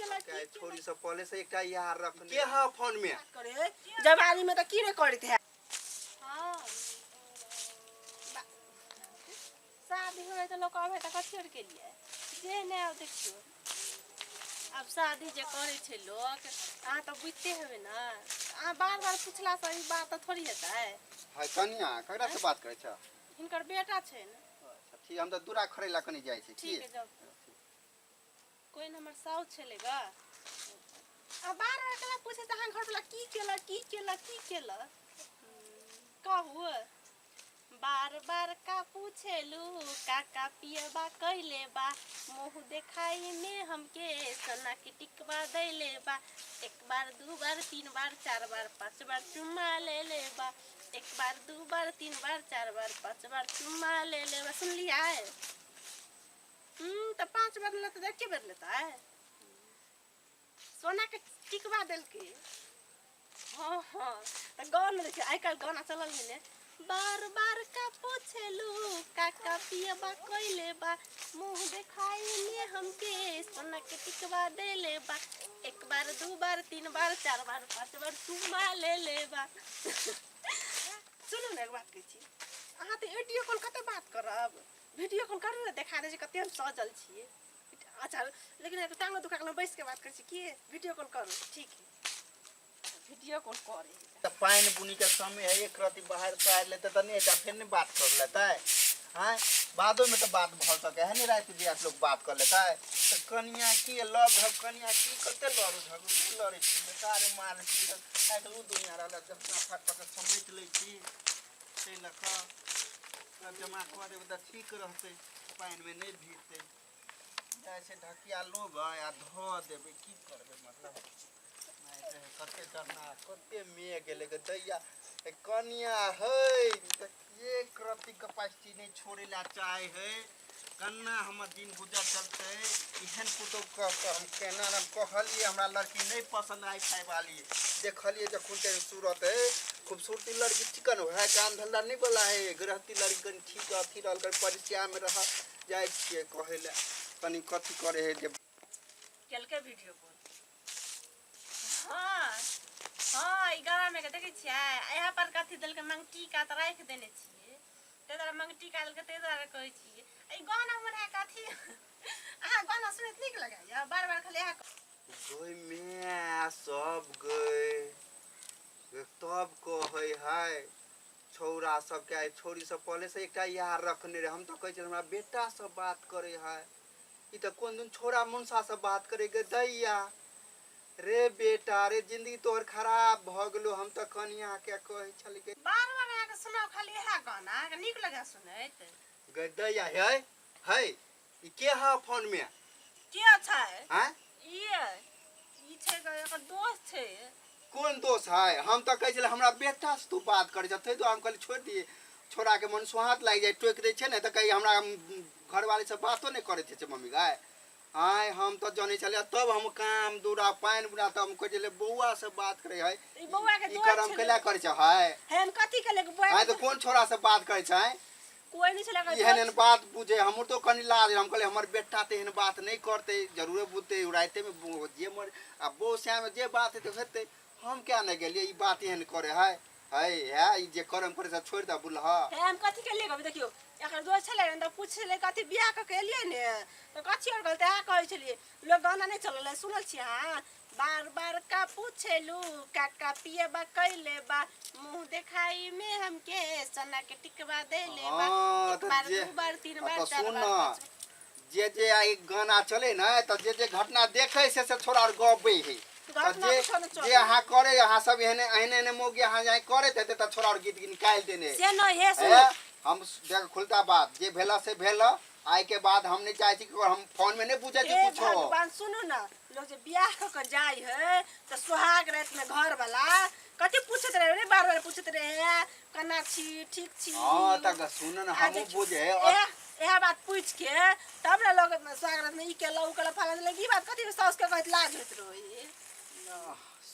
केलक क्या छोरी सब पहले से एकटा यार रखने के हा फोन में करे जवानी में तऽ की ने करैत है। हाँ, शादी होय तऽ लोक अबै तऽ कथी आर के लिए जे नहि आब। देखियौ, आब शादी जे करै छै लोक, अहाँ तऽ बुझिते हेबै ने। अहाँ बार बार पुछलासँ ई बात तऽ थोड़ी हेतै। हाय कनिया, ककरा से बात करै छ? हिनकर बेटा छै ने। अच्छा ठीक, हम तऽ दूरा खड़े ला कनी जाइ छी की। ठीक है, जाउ। कोइ ने हमर साउस छलै ग। आ बार बार केला पूछै छै अहाँ घरवला की केलक, की केलक, की केलक? कहू, बार बार का पूछेलू, काका पियबा कैले बा, मुँह देखाई में हमके सोना के टिकवा दैले बा, एक बार, दू बार, तीन बार, चार बार, पाँच बार चुम्मा ले ले बा, एक बार, दू बार, तीन बार, चार बार, पाँच बार चुम्मा ले ले बा। सुनलियै? तऽ 5 बार लेतै तऽ एके बेर लेतै। सोना के टिकवा देलकै। हँ, तऽ गाना देखियौ, आइ काल्हि गाना चलल है ने, बार बार का पूछेलू, काका पियबा कैले बा, मुँह देखाई में हमके सोना के टिकवा देले बा, एक बार, दू बार, तीन बार, चार बार, पाँच बार चुम्मा ले ले बा। सुनू ने, एक बात कहै छी। अहाँ तऽ वीडियो कॉल कते बात करब? वीडियो कॉल करू ने, देखा दै छी कते हम सजल छियै। अच्छा, लेकिन एक टांगो दुखा गेल, बैस के बात करै छी की। वीडियो कॉल करू। ठीक है, वीडियो कॉल करे। तऽ पानि बुनी के समय है, एक रति बाहर से आयल लेते तऽ नहीं हेतै, फेर नहीं बात कर लेतै। आँय, बादो में तऽ बात भऽ सकै है ने, राति बिराति लोक बात कर लेतै। तऽ कनिया की लग हब, कनिया की कते लड़ू झगड़ू, नहि लड़ै छी, बेकारे मारै छी। आइ काल्हि ओ दुनिया रहल। जब फट फट समेट लै छी, ताहि लऽ कऽ सब जमा कऽ देबै तऽ ठीक रहतै, पानिमे नहि भीजतै। जाइ छै ढकिया लेबै आ धऽ देबै। की करबै? मतलब कते डरना, कते मेघ गेलै गे दैया। ए कनिया है तऽ एक रत्ती कैपेसिटी नहि छोड़ै लए चाहे है। कन्ना हमर दिन गुजर चलतै? एहन पुतोह कह कऽ हम केना हम कहलियै, हमरा लड़की नहि पसन्द आइ फाइ वाली। देखलियै जखन ते सूरत है, खूबसूरती लड़की चिकन है, काम धंधा नहीं वाला है, गृहस्थी लड़की कनि ठीक अथी रहल, कनि परिचयमे रह। जाइ छियै कहै लए कनि कथी करै है जे केलकै वीडियो कॉल। हँ, ई गरामे के देखै छियै, यहाँ पर कथी देलकै? मंगटीका तऽ राखि देने छियै, ताहि दुआरे मंगटीका देलकै, ताहि दुआरे कहै छियै। ई गाना बना कथी? अहाँ गाना सुनैत नीक लगैया? बार बार खाली इएह गै माय सब गै, तब कहै है छौड़ा सबके आइ छौड़ी सब पहले से एकटा यार रखने रहे। हम तऽ कहै छलियै हमरा बेटा सब बात करै है, ई तऽ कोन दिन छौड़ा मुनसा से बात करे गे। दैया रे बेटा रे, जिंदगी तोहर खराब भऽ गेलो। हम तऽ कनिया के कहै छलियै। बार बार अहाँके सुनाउ खाली इएह गाना, अहाँके नीक लगैया सुनैत? गे दैया, है है ई के है फोन में? के छै? आँय? ई ई छै ग, एकर दोस्त छै। कोन दोष है? हम तऽ कहै छलै हमरा बेटा से तू बात करै छ, ताहि दुआरे हम कहली छोड़ि दियै। छोड़ाके मन सोहात लागि जाइ, टोकि दै छै ने तऽ कही हमरा घरवाली से बातो नहि करैत छै मम्मी गाय। आँय, हम तऽ जनै छलियै, तब हम काम दूरा पानि बुरा, तऽ हम कहै छलियै बौआ से बात करै है। ई बौआ के ई दोस्त करम छलै। कैला करै छै है? हे, हम कथी केले बौआ? आँय, तऽ कोन छोड़ा से बात करै छै? कोई नहि छलै एकर एहन एहन दोस्त। बात बुझे हमर तो कनि लाज। हम कहलियै हमर बेटा तऽ एहन बात नहि करतै, जरूरे बुझतै रातिमे जे मर आ बौ श्यामे जे बात हेतै हेतै। हम क्या नहि गेलियै, ई बात एहन करे है है है ई जे करम करे से छोड़ि दे बुलह। हे, हम कथी केलियै कभी? देखियौ, एकर दोस्त छलै ने, तऽ पुछलै कथी बियाह कऽ के एलियै ने, तऽ कथी आओर गलत इएह कहै छलियै। लोक गाना नहि चलल है, सुनल छियै अहाँ? बार बार का पूछेलू, काका पियबा कैले बा, मुँह देखाई में हमके सोना के टिकवा देले बा। हाँ, एक तऽ बार, जे दू बार, तीन आ बार, तऽ चार सुन बार, न, पाँच बार। जे जे आइ गाना चले ने, तऽ जे जे घटना देखै से से छोड़ा आओर गबै है। तऽ घटना जे कुछो नहि जे चलै। अहाँ करे, अहाँ सब एहने एहने एहने मौगी अहाँ जाय करैत हेतै, तऽ छोड़ा आओर गीत निकालि देने से नहि हे, सुन। हे, हम देख, खुलता बात जे भेला से भेला। आइ के बाद हम नहीं चाहे छी कि हम फोन में नहीं पूछे छी हे कुछो। भगवान, सुनू ने, लोग जे बियाह कऽ के जाइ है तऽ सोहाग राति में घर वाला कथी पूछैत रहे रे? बार बार पूछैत रहे, केना छी, ठीक छी? हाँ, तऽ सुन ने, आ हमहूँ जे बुझे और इएह इएह बात पूछि के तब ने लोग सोहाग राति में ई केलक, उ केलक, फलाना केलक। ई बात कथी साउस के कहैत लाज होइत रहै?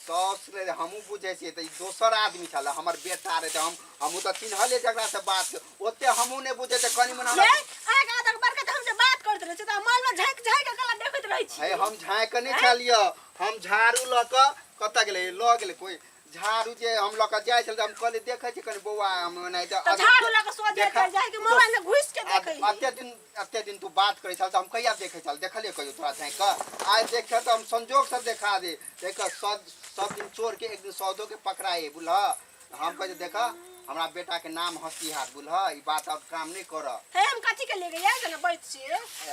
साउस ले हमहूँ बुझै छियै, तऽ ई दोसर आदमी छलै, हमर बेटा रहै, तऽ हम हमहूँ तऽ चिन्हलियै जकरासँ बात ओते हमहूँ नहि बुझै तऽ कनि मनि ये हमरा अहाँके आदत बड़का, तऽ हम जे बात करै देखैत रहै छी तऽ मोबाइल में झाँकि झाँकि के गला देखैत रहै छी। हे, हम झाँकि कऽ नहि छलियै, हम झाड़ू लऽ कऽ कतऽ गेलै, लऽ गेलै कोइ झाड़ू जे हम लऽ कऽ जाइ छलै तऽ हम कहलियै देखै छी कनि बौआ, हम ओनाहिते तऽ झाड़ू लऽ कऽ सोझे देखा- जाइ के मोबाइल में घुसि के देखै है। अते दिन तू बात करै छल तऽ हम कहिया देखै छल? देखलियै कहियो तोरा झाँकि कऽ? आइ देखे तऽ हम संजोगसँ देखा दे। देख, सब दिन चोर के एक दिन सौदो के पकड़ाए, बुझलह? हम कहै देख, हमरा बेटा के नाम हंसी हाथ, बुझलह? ई बात अब काम नहीं कर। हे, हम कथी के ले गए जना बैठ छी?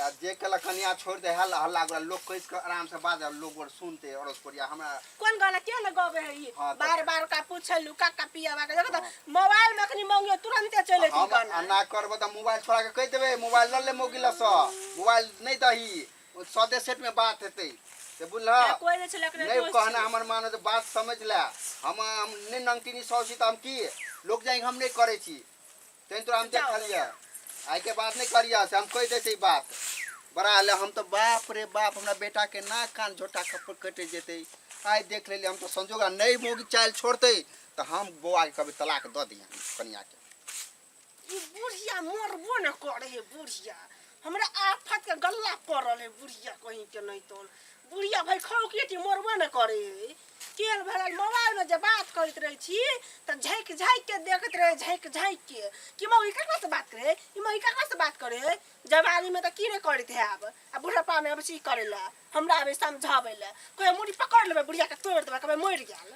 आ जे कहलक कनिया छोड़ दे, हल्ला हल्ला गुला लोग कैस के आराम से बाज, लोग और सुनते अड़ोस पड़िया हमरा। कोन गाना के ने गबे है ई? हाँ, बार बार का पूछलू का पियावा के, देखो त मोबाइल में अखनी मंगियो तुरंते चले हम जेतै गाना। ना करबो तऽ मोबाइल छोड़ा के कहि देबै, मोबाइल लऽ ले मोगिला सँ, मोबाइल नहि दही, सदे सेट में बात हेतै से, बुझलह? या कोई नहीं छलै एकरे नहीं दोस्त कहना छलै। हमर मानो तऽ बात समझ ले। हम नहि नंगटिनी सौ छी तऽ हम की लोक जाई हम नहि करै छी, तैं तोरा हम जाओ। देखलियै। आइ के बाद नहि करियह से हम कहि दै छी ई बात बड़ा ले। हम तऽ बाप रे बाप, हमरा बेटा के नाक कान झोटा खप्पर कटि जेतै। आइ देख लेलियै हम तऽ संजोग। आ नहि मौगी चालि छोड़तै तऽ हम बौआ के कभी तलाक दऽ दिहन कनिया के। ई बुढ़िया मरबो न करे है। बुढ़िया हमरा आफत के गल्ला पड़ल है। बुढ़िया कहीं के नहीं तो बुढ़िया भाई खौकी के मरबो न करे है। केहन भरल मोबाइल में जे बात करैत रहै छी तऽ झाँकि झाँकि के देखैत रहै, झाँकि झाँकि के कि मौगी ककरा से बात करे, ई मौगी ककरा से बात करे। जवानी में तऽ की नहि करैत हैब, आ बुढ़ापा में अबै छी करे ला, हमरा आबै समझाबै ला। कोई मुड़ी पकड़ लेबै बुढ़िया के, तोड़ि देबै, कहबै मरि गेल।